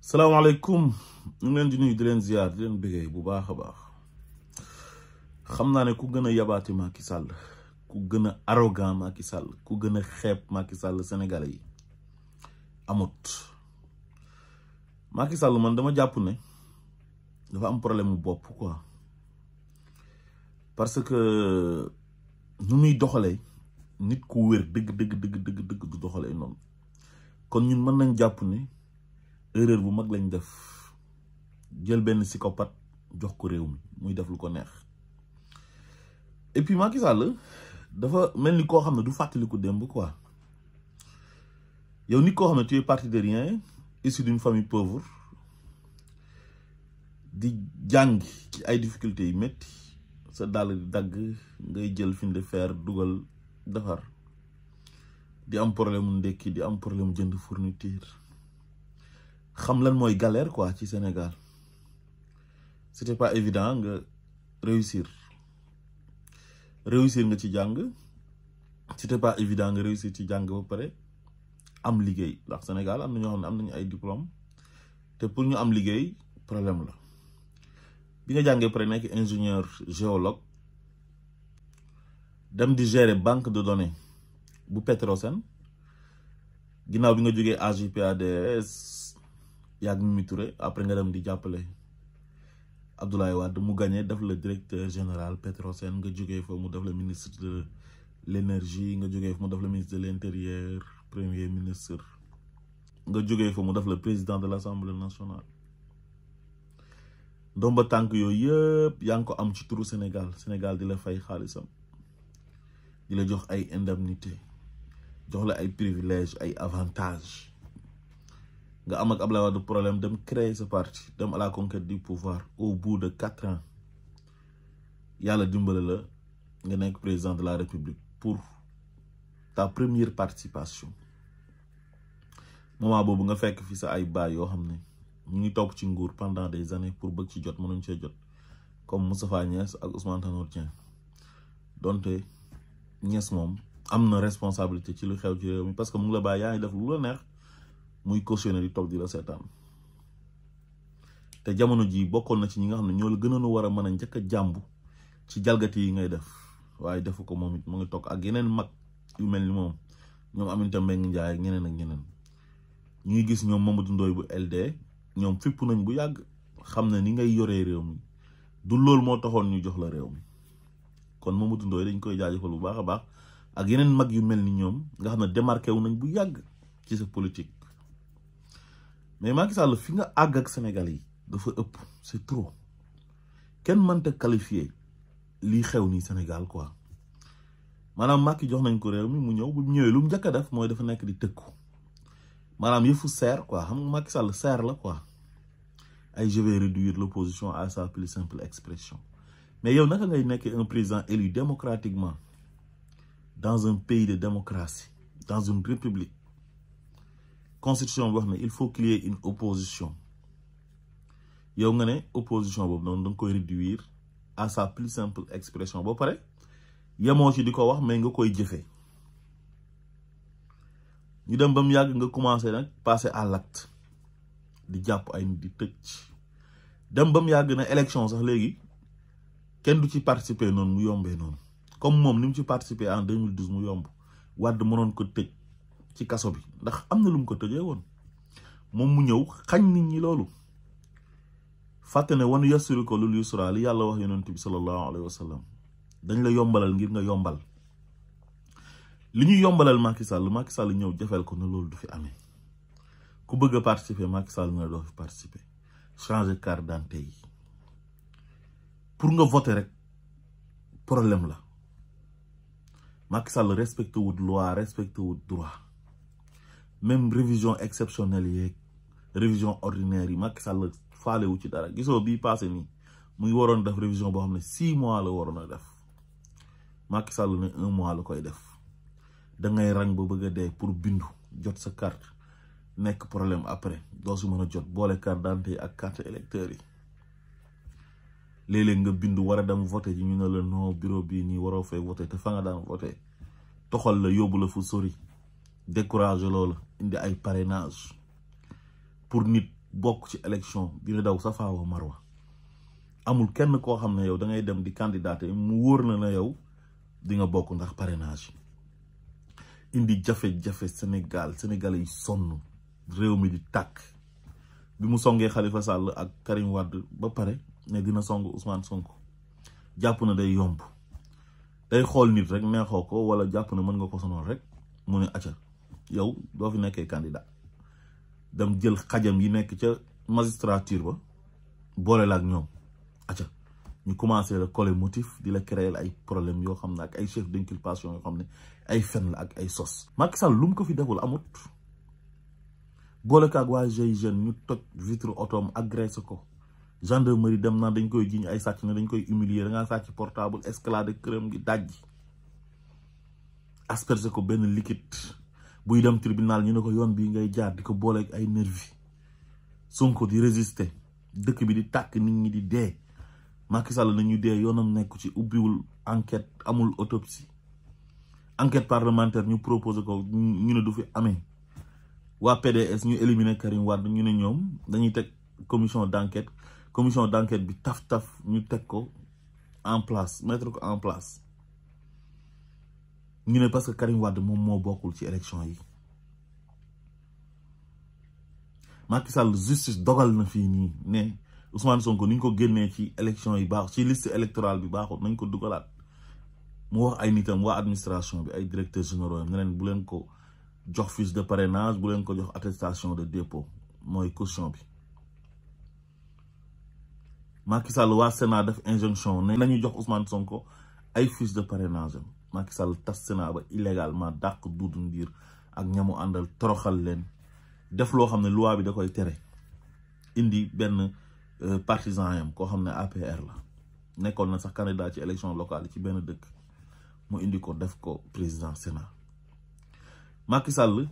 salaamaaleykum ñu ngi leen di nuyu di leen ziar di leen bëggee bu baax a baax xam naa ne ku gën a yabaati Macky Sall ku gën a arrogant Macky Sall ku gën a xeeb Macky Sall Sénégalais yi amut. Macky Sall man dama jàpp ne dafa am problème mu bopp quoi parce que nu muy doxalee nit ku wér dëgg du doxalee noonu kon ñun mën nañ jàpp ne erreur bu mag lañ def jël benn psychopathe jox ko réew mi muy def lu ko neex. Et puis Macky Sall dafa mel ni koo xam ne du fàttaliku démb quoi yow nit koo xam ne tu es parti de rien issu d'une famille pauvre di jàng ci ay difficultés yu métti sa dàll di dagg ngay jël fin de fer dugal defar di am problème mu ndekki di am problème jënd fourniture xam lan mooy galère quoi ci Sénégal c'était pas évident nga réussir nga ci jàng c'était pas évident nga réussir ci jàng ba pare am liggéey ndax Sénégal am na ñoo xam ne am nañu ay diplôme te pour ñu am liggéey problème la bi nga jàngee pare nekk ingénieur géologue dem di gérer banque de données bu Petrosen ginnaaw bi nga jógee AJ/PADS yàgg Mimi Touré après nga dem di jàppale Abdoulaye Wade mu gagné def le directeur général Petrosen nga jógee fa mu def le ministre de l'énergie nga jógee fa mu def le ministre de l'intérieur premier ministre nga jógee fa mu def le président de l'Assemblée nationale ndomba tànk yooyu yëpp yaa ngi ko am ci turu Sénégal di la fay xaalisam di la jox ay indemnité jox la ay privilèges ay avantages nga am ak Abdoulaye Wade problème dem créer ce parti dem à la conquête du pouvoir au bout de 4 ans yàlla dimbale la nga nekk président de la République pour ta première participation moment boobu nga fekk fi sa ay baay yoo xam ne ñu ngi topp ci nguur pendant des années pour bëgg ci jot mënuñ cee jot comme Moustapha Niasse ak Ousmane Tanor Dieng donte Niasse moom am na responsabilité ci lu xew ci réew mi parce que mu ngi la bàyyi yaa ngi def lu la neex muy cautionné di toog di la seetaan te jamono ji bokkoon na ci ñi nga xam ne ñoo la gënoon a war a mën a njëkk a jàmbu ci jalgati yi ngay def waaye defu ko moom it mu ngi toog ak yeneen mag yu mel ni moom ñoom Aminata Mbengue Ndiaye ak ñeneen ñu ngi gis ñoom Mamadou Ndoye bu LD ñoom fipp nañ bu yàgg xam ne ni ngay yoree réew mi du loolu moo taxoon ñu jox la réew mi kon Mamadou Ndoye dañ koy jaajëfal bu baax a baax ak yeneen mag yu mel ni ñoom nga xam ne démarqué wu nañ bu yàgg ci sa politique. mais Macky Sall fi nga àgg ak Sénégal yi dafa ëpp c'est trop kenn mënta qualifier lii xew nii Sénégal quoi maanaam Macky jox nañ ko réew mi mu ñëw bu ñëwee lu mu njëkk a def mooy dafa nekk di tëkku maanaam yëfu serre quoi xam nga Macky Sall serre la quoi ay je vais réduire l'opposition à sa plus simple expression mais yow naka ngay nekk un président élu démocratiquement dans un pays de démocratie dans une république constitution bi wax ne il faut qu'il y ait une opposition yow nga ne opposition boobu noonu da nga koy réduire à sa plus simple expression ba pare yemoo ci di ko wax mais nga koy jëfee ñu dem ba mu yàgg nga commencé nag passer à l'acte di jàpp ay nit di tëj dem ba mu yàgg na élection sax léegi kenn du ci participer noonu mu yombee noonu comme moom ni mu ci participer en 2012 mu yomb Wade mënoon ko tëj ci kaso bi ndax am na lu mu ko tëjee woon moom mu ñëw xañ nit ñi loolu fàtte ne wan yassiri ko lul yusra li yàlla wax yonent bi sallallahu alayhi wa sallam dañ la yombalal ngir nga yombal li ñu yombalal Macky Sall ñëw jafeel ko ne loolu du fi amee ku bëgg a participer Macky Sall nga doo fi participer changer carte d'identité yi pour nga voter rek problème la Macky Sall respecté wut loi respecté wut droit même révision exceptionnelle yeeg révision ordinaire yi Macky Sall faale wu ci dara gisoo bii passé nii mu ngi waroon def révision boo xam ne 6 mois la waroon a def Macky Sall ne 1 mois la koy def da ngay rang ba bëgg a dee pour bindu jot sa carte nekk problème après doo su mën a jot boole carte d'identité yi ak carte électeur yi léeg-léeg nga bindu war a dem voté ji ñu ne la non bureau bii nii waroo fay voté te fa nga daan voté toxal la yóbbu la fu sori découragé loola indi ay parrainage pour nit bokk ci élection dina daw safa wa marwa amul kenn koo xam ne yow da ngay dem di candidater mu wóor na la yow di nga bokk ndax parrainage indi jafe-jafe Sénégalais yi sonn réew mi di tàkk bi mu songee Khalifa Sall ak Karim Wade ba pare ne dina song Ousmane Sonko jàpp na day yomb day xool nit rek neexoo ko wala jàpp na mën nga ko sonal rek mu ne acca yow doo fi nekkee candidat dem jël xajam yi nekk ca magistrature ba boole la ak ñoom acca ñu commencé la coller motif di la créer ay problème yoo xam ne ak ay chef d'inculpation yoo xam ne ay fen la ak ay sos Macky Sall lu mu ko fi deful amut boole kaag waa GIGN ñu toj vitre otoom agressé ko gendarmerie dem na dañ koy jiñ ay sàcc na dañ koy humilier da ngaa sàcc portable escalade këram gi dajji asperger ko benn liquide buy dem tribunal ñu ne ko yoon bii ngay jaar di ko booleeg ay nervi Sonko di résister dëkk bi di tàkk nit ñi di dee Macky Sall nañu dee yoonam nekk ci ubbiwul enquête amul autopsie enquête parlementaire ñu proposé ko ñu ne du fi amee waa PDS ñu éliminer Karim Wade ñu ne ñoom dañuy teg commission d'enquête bi taf ñu teg ko en place mettre ko en place ñu ne parce que Karim Wade moom moo bokkul ci élection yi Macky Sall justice dogal na fii nii ne Ousmane Sonko ni ñu ko génnee ci élection yi baax ci liste électorale bi baaxul nañ ko dugalaat mu wax ay nitam waa administration bi ay directeurs généraux ne leen bu leen ko jox fiche de parrainage bu leen ko jox attestation de dépôt mooy caution bi Macky Sall waa Sénat def injonction ne nañu jox Ousmane Sonko ay fiche de parrainage am Macky Sall tas Sénat ba illégalement dàq Doudou Ndir ak ñamu àndal toroxal leen def loo xam ne loi bi da koy tere indi benn partisan yam koo xam ne APR la nekkoon na sax candidat ci élection locale ci benn dëkk mu indi ko def ko président Sénat Macky Sall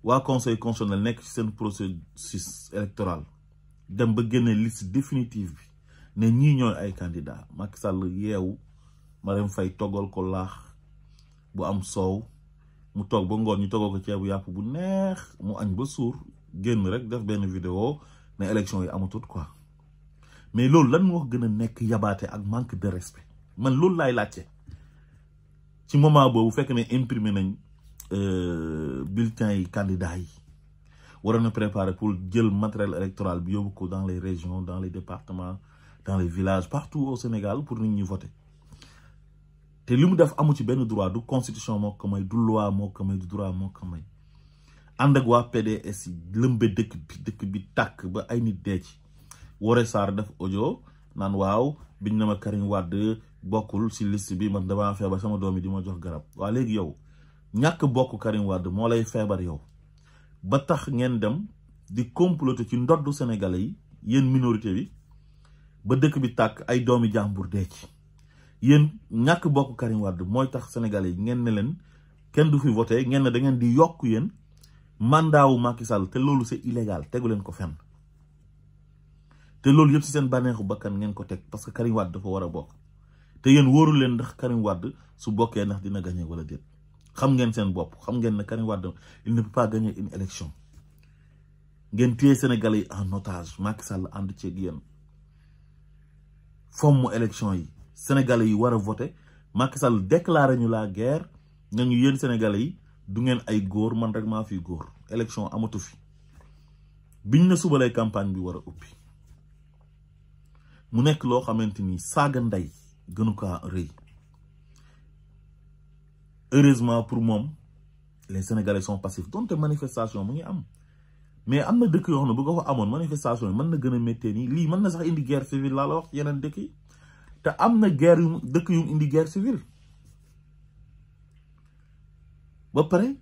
waa conseil constitutionnel nekk ci seen processus électoral dem ba génne liste définitive bi ne ñii ñooy ay candidat Macky Sall yeewu Marème Faye toggal ko laax bu am soow mu toog ba ngoon ñu toggal ko ceebu yàpp bu neex mu añ ba suur génn rek def benn vidéo ne élection yi amatut quoi mais loolu lan moo gën a nekk yabaate ak manque de respect man loolu laay laajte ci moment boobu fekk ne imprimé nañ bulletins yi candidats yi waroon na préparer pour jël matériel électoral bi yóbbu ko dans les régions dans les départements dans les villages partout au Sénégal pour nit ñi voter te li mu def amu ci benn droit du constitution moo ko may du loi moo ko may du droit moo ko may ànd ak waa PDS yi lëmbe dëkk bi tàkk ba ay nit dee ci Woré Sarr def audio naan waaw biñ na ma Karim Wade bokkul si liste bi man damaa feebar sama doom yi di ma jox garab waa léegi yow ñàkk bokk Karim Wade moo lay feebar yow ba tax ngeen dem di comploter ci ndoddu Sénégalais yi yéen minorité bi ba dëkk bi tàkk ay doomi jàmbur dee ci yéen ñàkk bokk Karim Wade mooy tax Sénégalais yi ngeen ne leen kenn du fi voté ngeen ne da ngeen di yokk yéen mandat wu Macky Sall te loolu c'est illégal tegu leen ko fenn te loolu yëpp ci seen bànneexu bakkan ngeen ko teg parce que Karim Wade dafa war a bokk te yéen wóorul leen ndax Karim Wade su bokkee ndax dina gagné wala déet xam ngeen seen bopp xam ngeen ne Karim Wade il ne peut pas gagner une élection ngeen téye Sénégalais yi en otage Macky Sall ànd ceeg yéen fomm élection yi Sénégalais yi war a voté Macky Sall déclaré ñu la guerre nañu yéen Sénégalais yi du ngeen ay góor man rek maa fi góor élection amatu fi biñ na suba lay campagne bi war a uppi mu nekk loo xamante ni saaga ndey gënu kaa rëy heureusement pour moom les Sénégalais sont passifs donte manifestation mu ngi am mais am na dëkk yoo xam ne bu ko fa amoon manifestation yi mën na gën a méttee nii lii mën na sax indi guerre civile laa la wax yeneen dëkk yi te am na guerre yu dëkk yu indi guerre civile ba pare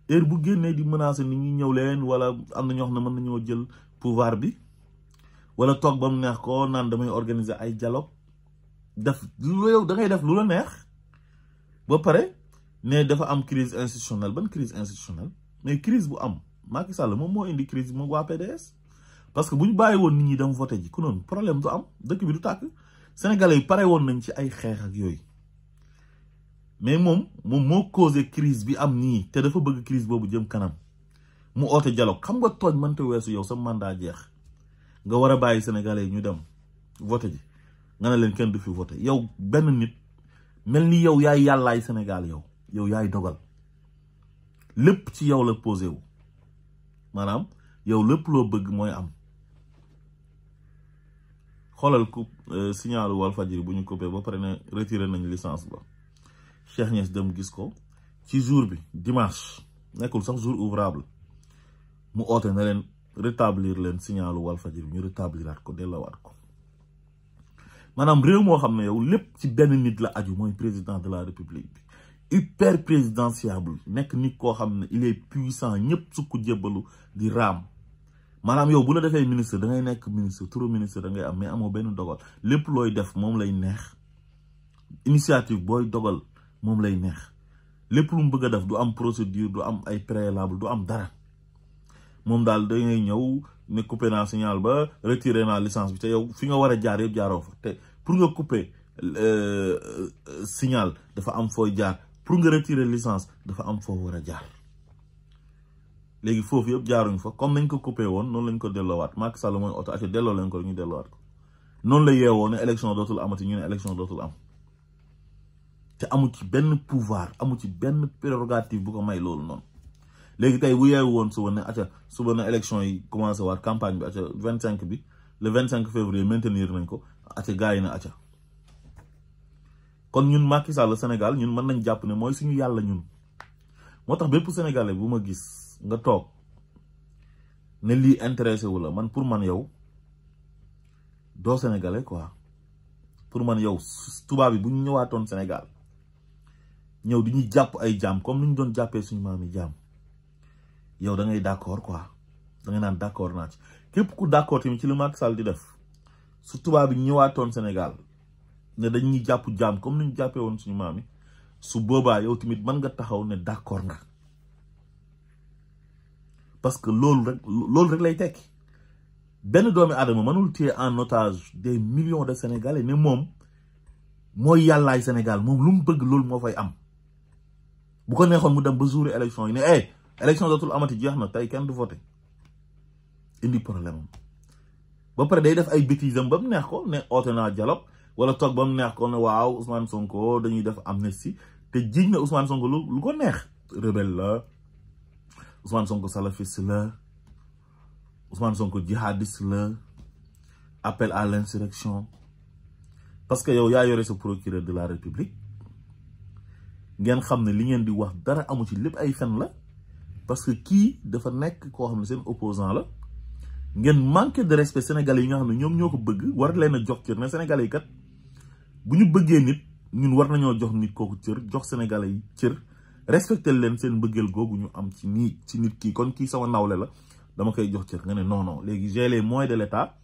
heure bu génnee di menacer nit ñi ñëw leen wala am na ñoo xam ne mën nañoo jël pouvoir bi wala toog ba mu neex ko naan damay organiser ay dialogue def lu yow da ngay def lu la neex ba pare ne dafa am crise institutionnelle ban crise institutionnelle mais crise bu am Macky Sall moom moo indi crise bi moom waa PDS parce que bu ñu bàyyi woon nit ñi dem voté ji ku noonu problème du am dëkk bi du tàkk Sénégalais yi pare woon nañ ci ay xeex ak yooyu mais moom moo causé crise bi am nii te dafa bëgg crise boobu jëm kanam mu oote dialogue xam nga tooñ mënta weesu yow sa mandat jeex nga war a bàyyi sénégalais yi ñu dem voté ji nga ne leen kenn du fi voté yow benn nit mel ni yow yaay yàllaay Sénégal yow yaay dogal lépp ci yow la posé wu maanaam yow lépp loo bëgg mooy am xoolal ku signalu Walfadjri bu ñu coupé ba pare ne retiré nañ licence ba Cheikh Niass dem gis ko ci jour bi dimanche nekkul sax jour ouvrable mu oote na leen rétablir leen signalu Walfadjri ñu rétabliraat ko delloowaat ko maanaam réew moo xam ne yow lépp ci benn nit la aju mooy président de la république bi hyper présidentiable nekk nit koo xam ne il est puissant ñëpp sukk jébbalu di raam maanaam yow bu la defee ministre da ngay nekk ministre turu ministre da ngay am mais amoo benn dogal lépp looy def moom lay neex initiative booy dogal moom lay neex lépp lu mu bëgg a def du am procédure du am ay préalable du am dara moom daal da ngay ñëw ne coupé naa signal ba retiré naa licence bi te yow fi nga war a jaar yëpp jaaroo fa te pour nga couper signal dafa am fooy jaar pour nga retirer licence dafa am foo war a jaar léegi foofu yëpp jaaruñ fa comme nañ ko coupé woon noonu lañ ko delloowaat Macky Sall mooy oto aco delloo leen ko ñu delloowaat ko noonu la yeewoo ne élection dootul amati ñu ne élection dootul am te amu ci benn pouvoir amu ci benn prérogative bu ko may loolu noonu léegi tey bu yeewu woon suba ne aca suba na élection yi commencé waat campagne bi aca 25 bi le 25 février maintenir nañ ko aca gars yi na aca kon ñun Macky Sall Sénégal ñun mën nañ jàpp ne mooy suñu yàlla ñun moo tax bépp sénégalais bu ma gis nga toog ne lii intéressé wu la man pour man yow doo sénégalais quoi pour man yow tubaab bi bu ñu ñëwaatoon Sénégal ñëw di ñuy jàpp ay jaam comme ni ñu doon jàppee suñu maam yi jaam yow da ngay d'accord quoi da ngay naan d'accord naa ci képp ku d'accord tamit ci li Macky Sall di def su tubaab bi ñëwaatoon Sénégal ne dañuy jàpp jaam comme ni ñu jàppee woon suñu maam yi su boobaa yow tamit mën nga taxaw ne d'accord nga parce que loolu rek lay tekki benn doomi aadama mënul téye en otage des millions de Sénégalais ne moom mooy yàllaay Sénégal moom lu mu bëgg loolu moo fay am bu ko neexoon mu dem ba jour élection yi ne élection dootul amati jeex na tey kenn du voté indi problème ba pare day def ay bêtises am ba mu neex ko ne oote naa dialogue wala toog ba mu neex ko ne waaw Ousmane Sonko dañuy def amnestie te jiñ na Ousmane Sonko lu ko neex rebelle la Ousmane Sonko salafiste la Ousmane Sonko jihadiste la appel à l'insurrection parce que yow yaa yore sa procureur de la République ngeen xam ne li ngeen di wax dara amu ci lépp ay fen la parce que kii dafa nekk koo xam ne seen opposant la ngeen manqué de respect sénégalais yi nga xam ne ñoom ñoo ko bëgg war leen a jox cër ne sénégalais yi kat bu ñu bëggee nit ñun war nañoo jox nit kooku cër jox sénégalais yi cër respecté leen seen bëggeel googu ñu am ci nit kii kon kii sama nawle la dama koy jox cër nga ne non léegi j'ai les moyens de l'État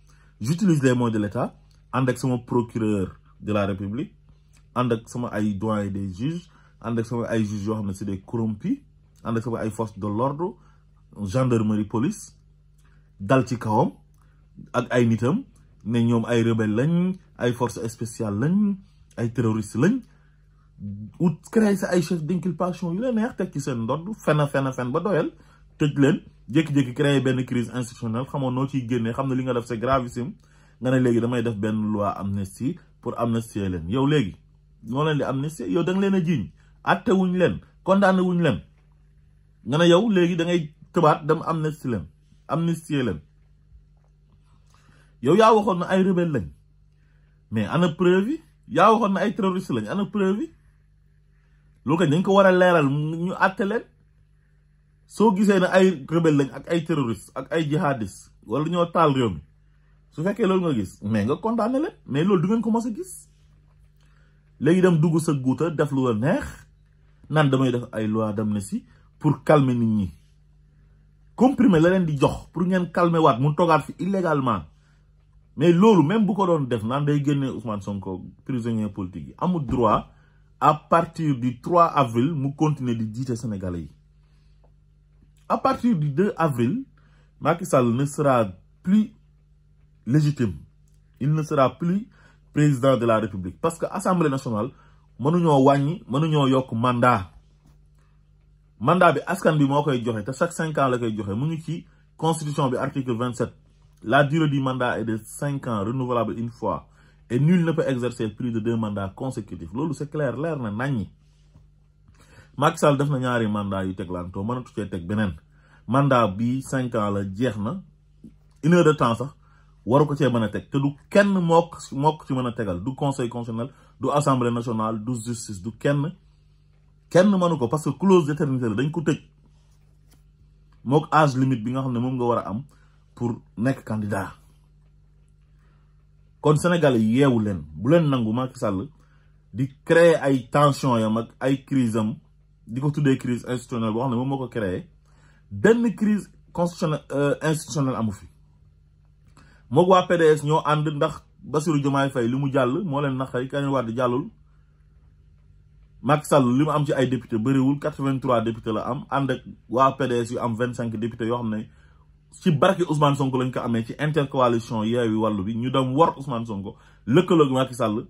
j'utilise les moyens de l'État ànd ak sama procureur de la République ànd ak sama ay doyen des juges ànd ak sama ay juges yoo xam ne c'est des corrompus ànd ak sama ay forces de l'ordre gendarmerie police dal ci kawam ak ay nitam ne ñoom ay rebelle lañ ay forces spéciales lañ ay terroristes lañ ou créer sa ay chef d'inculpation yu la neex teg ci seen ndodd fen ba doyal tëj leen jékki-jékki créer benn crise institutionnelle xamoon noo ciy génnee xam ne li nga def c'est gravissime nga ne léegi damay def benn loi amnistie pour amnistier leen yow léegi ñoo leen di amnistier yow da nga leen a jiiñ atte wuñ leen condamné wuñ leen nga ne yow léegi da ngay tëbaat dem amnistier leen yow yaa waxoon na ay rebelle lañ mais ana preuve yi yaa waxoon na ay terroriste lañ ana preuve yi loolu kañ dañ ko war a leeral ñu àtte leen soo gisee ne ay rebelle lañ ak ay terroriste ak ay jihadiste wala ñoo taal réew mi su fekkee loolu nga gis mais nga condamné leen mais loolu du ngeen ko mos a gis léegi dem dugg sa guuta def lu la neex naan damay def ay loi d'amnistie pour calmer nit ñi comprimer la leen di jox pour ngeen calmer waat mu toogaat fi illégalement mais loolu même bu ko doon def naan day génne Ousmane Sonko prisonnier politique yi amul droit à partir du 3 avril mu continuer di jiite Sénégalais yi à partir du 2 avril Macky Sall ne sera plus légitime il ne sera plus président de la République parce que Assemblée nationale mënuñoo wàññi mënuñoo yokk mandat bi askan bi moo koy joxe te chaque 5 ans la koy joxe mu ngi ci constitution bi article 27 La durée du mandat est de 5 ans, renouvelable une fois. Et nul ne peut exercer plus de 2 mandats consécutifs. Lolu c'est clair, l'air na nagni. Macky Sall def na ñaari mandat yu teglanto mënatu ci tek benen. Mandat bi 5 ans la jeexna. 1 heure de temps sax waru ko ci mëna tek te du kenn mok ci mëna tegal du conseil constitutionnel, du assemblée nationale, du justice, du kenn mënu ko parce que clause d'éternité dañ ko tejj. Mok âge limite bi nga xamne mom nga wara am pour nek candidat. Kon Sénégal yeewu leen bu leen nangu Macky Sall di créer ay tension yam ak ay crise am di ko tuddee crise institutionnelle boo xam ne moom moo ko créé benn crise constitutionnelle institutionnelle amu fi moog waa PDS ñoo ànd ndax Bassirou Diomaye Faye li mu jàll moo leen naqari Karim Wade jàllul Macky Sall li mu am ci ay député bëriwul 83 député la am ànd ak waa PDS yu am 25 député yoo xam ne ci barke Ousmane Sonko lañ ko amee ci intercoalition Yewwi Wallu bi ñu dem wor Ousmane Sonko lëkkaloog Macky Sall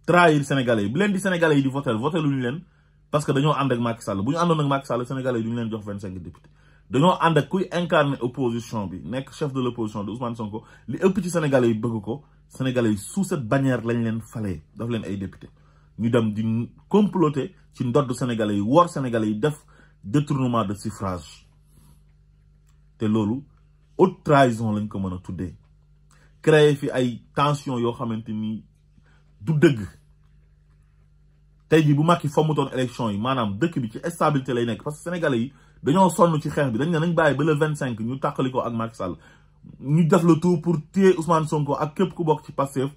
trahir sénégalais yi bu leen di sénégalais yi di voter luñu leen parce que dañoo ànd ak Macky Sall bu ñu àndoon ak Macky Sall sénégalais yi duñu leen jox 25 députés dañoo ànd ak kuy incarner opposition bi nekk chef de l'opposition de Ousmane Sonko li ëpp ci sénégalais yi bëgg ko sénégalais yi sous cette bannière lañ leen falee daf leen ay député ñu dem di comploter ci ndodd sénégalais yi wor sénégalais yi def détournement de suffrage te loolu haute trahison lañ ko mën a tuddee créer fi ay tension yoo xamante ni du dëgg tey jii bu Macky fommutoon élection yi maanaam dëkk bi ci stabilité lay nekk parce que sénégalais yi dañoo sonn ci xeex bi dañ ne nañ bàyyi ba le 25 ñu tàqali ko ak Macky Sall ñu def le tout pour téye Ousmane Sonko ak képp ku bokk ci Pastef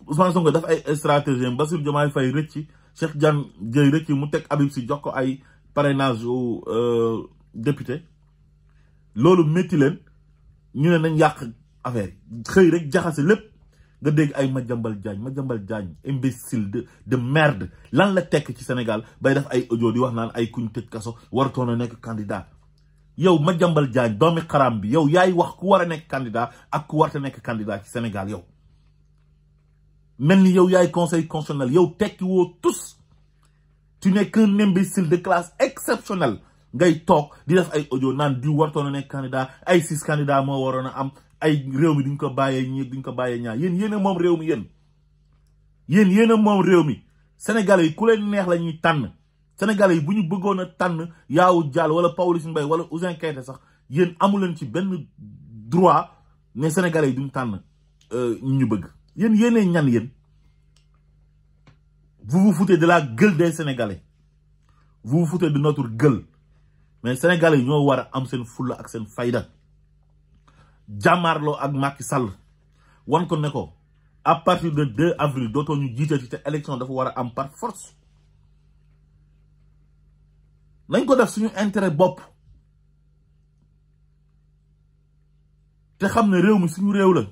Ousmane Sonko def ay stratégie Bassirou Diomaye Faye rëcc Cheikh Diagne Dieye rëcc mu teg Habib Sy jox ko ay parrainage au député loolu métti leen ñu ne nañ yàq affaire xëy rek jaxase lépp nga dégg ay Ma-Dambal Diagne imbécile de merde lan la tekk ci Sénégal bay def ay audio di wax naan ay kuñ tëj kaso waratoon a nekk candidat yow Ma-Dambal Diagne doomi xaram bi yow yaay wax ku war a nekk candidat ak ku warta nekk candidat ci Sénégal yow mel ni yow yaay conseil constitutionnel yow tekki woo tous tu n'es qu'un imbécile de classe exceptionnelle ngay toog di def ay audio naan di wartoon a nekk candidat ay 6 candidats moo waroon a am ay réew mi duñ ko bàyyee ñi duñ ko bàyyee ñaar yéen a moom réew mi yéen a moom réew mi sénégalais yi ku leen neex la ñuy tànn sénégalais yi bu ñu bëggoon a tànn Yawou Dial wala Pawlish Mbaye wala Ouzin Keita sax yéen amuleen ci benn droit ne sénégalais yi duñ tànn ñu bëgg yéenee ñan yéen vous vous foutez de la gueule des sénégalais vous vous foutez de notre gueule mais sénégalais yi ñoo war a am seen fulla ak seen fayda jàmmaarloo ak Macky Sall wan ko ne ko à partir de 2 avril dootoo ñu jiitati te élection dafa war a am par force nañ ko def suñu intérêt bopp te xam ne réew mi suñu réew la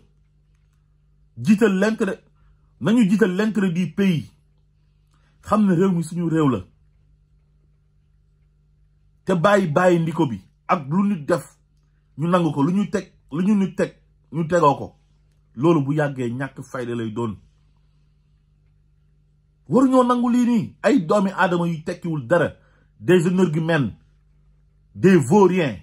jiital l'intérêt nañu jiital l'intérêt du pays xam ne réew mi suñu réew la te bàyyi ndiko bi ak lu nit def ñu nangu ko lu ñu nit teg ñu tegoo ko loolu bu yàggee ñàkk fayda lay doon waruñoo nangu lii nii ay doomi aadama yu tekkiwul dara des énergumènes des vauriens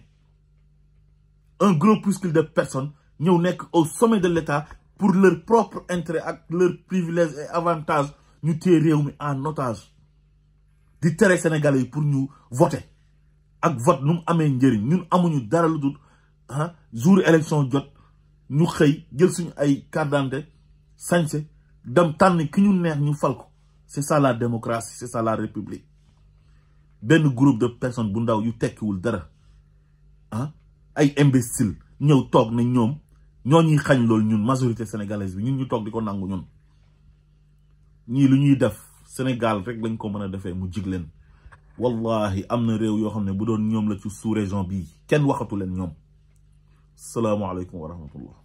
un groupuscule de personnes ñëw nekk au sommet de l'État pour leur propre intérêt ak leur privilège et avantage ñu téye réew mi en otage di tere sénégalais yi pour ñu voter ak vote nu mu amee njëriñ ñun amuñu dara lu dul jour élection jot ñu xëy jël suñu ay carte d'identité sañse dem tànn ki ñu neex ñu fal ko c'est ça la démocratie c'est ça la république benn groupe de personnes bu ndaw yu tekkiwul dara ay imbécile ñëw toog ne ñoom ñoo ñuy xañ loolu ñun majorité sénégalaise bi ñun ñu toog di ko nangu ñun ñii lu ñuy def Sénégal rek lañ ko mën a defee mu jig leen wallahi am na réew yoo xam ne bu doon ñoom la ci sous-région bii kenn waxatu leen ñoom salaamaaleykum wa rahmatullah